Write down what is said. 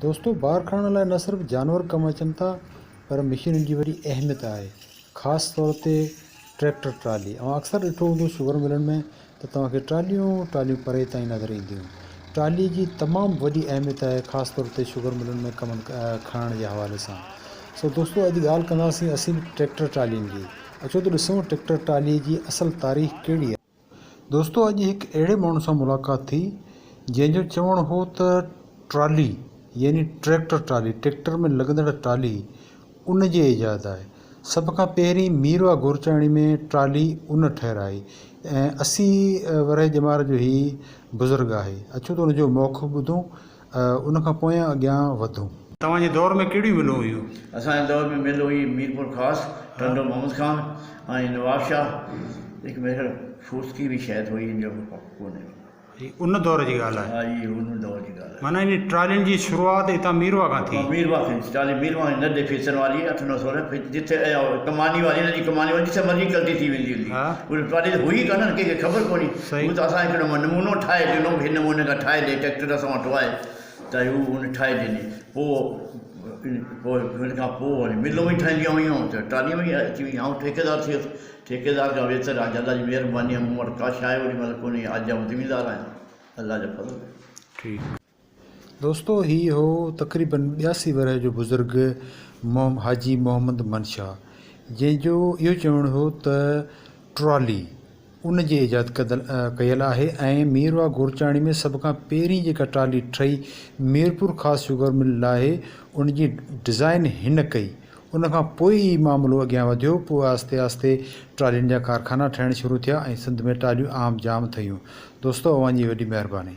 دوستو بار کڻڻ لاء نه صرف جانور ڪم اچن ٿا پر مشينن جي وڏي اهميت آهي خاص طور تي ٽريڪٽر ٽرالي اوهان اڪثر ڏٺو هوندو شگر ملن ۾ ته توهان کي ٽراليون ٽراليون پري تائين نظر اينديون ٽرالي جي تمام وڏي اهميت آهي خاص طور تي شگر ملن ۾ ڪمن کڻڻ جي حوالي سان سو دوستو اڄ ڳالهه ڪنداسين اسين ٽريڪٽر ٽرالين جي اچو ته ڏسون ٽريڪٽر ٽرالي جي اصل تاريخ ڪهڙي آهي. دوستو اڄ هڪ اهڙي ماڻهو سان ملاقات ٿي جنهن جو چوڻ هو ته ٽرالي يعني ٽريڪٽر ٽرالي ٽريڪٽر ۾ لڳندڙ ٽرالي ان جي ايجاد آهي. سڀ کان پهرين ميرواھ گورچاڻي ۾ ٽرالي ان ٺهرائي ۽ 80 ورهيه ڄمار جو هي بزرگ آهي. اچو ته ان جو موقف ٻڌون ان کان پويان اڳيان وڌون. توهان جي دور ۾ ڪهڙيون ملون هيون؟ اسان جي دور ۾ مل هئي ميرپورخاص، ٽنڊو محمد خان ۽ نوابشاهه، هڪ ميري خيال ڦوسڪي به شايد هئي ان جو مون کي پڪ ڪونهي. هي ان دور جي ڳالهه آهي. ها هي ان دور جي ڳالهه آهي. معنيٰ انهي ٽرالين جي شروعات هتان ميرواهه کان ٿي. ميرواهه کان ٿي. ٽرالي ميرواهه ۽ ننڍي ڦيسن واري اٺ نو سورهن ڦيس جتي ڪماني واري هن جي ڪماني واري جتي مرضي ڪلٽي ٿي ويندي هوندي. اها ٽرالي ته هئي ڪانه ڪنهن کي خبر ڪونهي. هو ته اسان هڪڙو نمونو ٺاهي ڏنو هن نموني کان ٺاهي ڏي ٽريڪٽر اسان وٽ آهي. ته هو ان ٺاهي ڏني. پوء پوء ان کان پوء وري ملون به ٺهنديون هيون ته ٽراليون به اچي ويون. آئون ٺيڪيدار ٿي ويس. ٺيڪيدار کان ويتر اڄ الله جي مهرباني آهي مون وٽ ڪا شيء اوڏي مهل ڪونهي. اڄ آئون زميندار آهيان. الله جو فضل آهي. ٺيڪ. دوستو هي هو تقريبن 82 ورهيه جو بزرگ حاجي محمد منشا جنهن جو اهو چوڻ هو ته ٽرالي ان جي ايجاد ڪيل آهي ۽ ميرواهه گورچاڻي ۾ سڀ کان پهرين جيڪا ٽرالي ٺهي ميرپورخاص شگر مل لاهي ان جي ڊزائين هن ڪئي ان کان پوء ئي معاملو اڳيان وڌيو پوء آهستي آهستي ٽرالين جا ڪارخانا ٺهڻ شروع ٿيا ۽ سنڌ ۾ ٽراليون عام جام ٿيون دوستو اوهان جي وڏي مهرباني.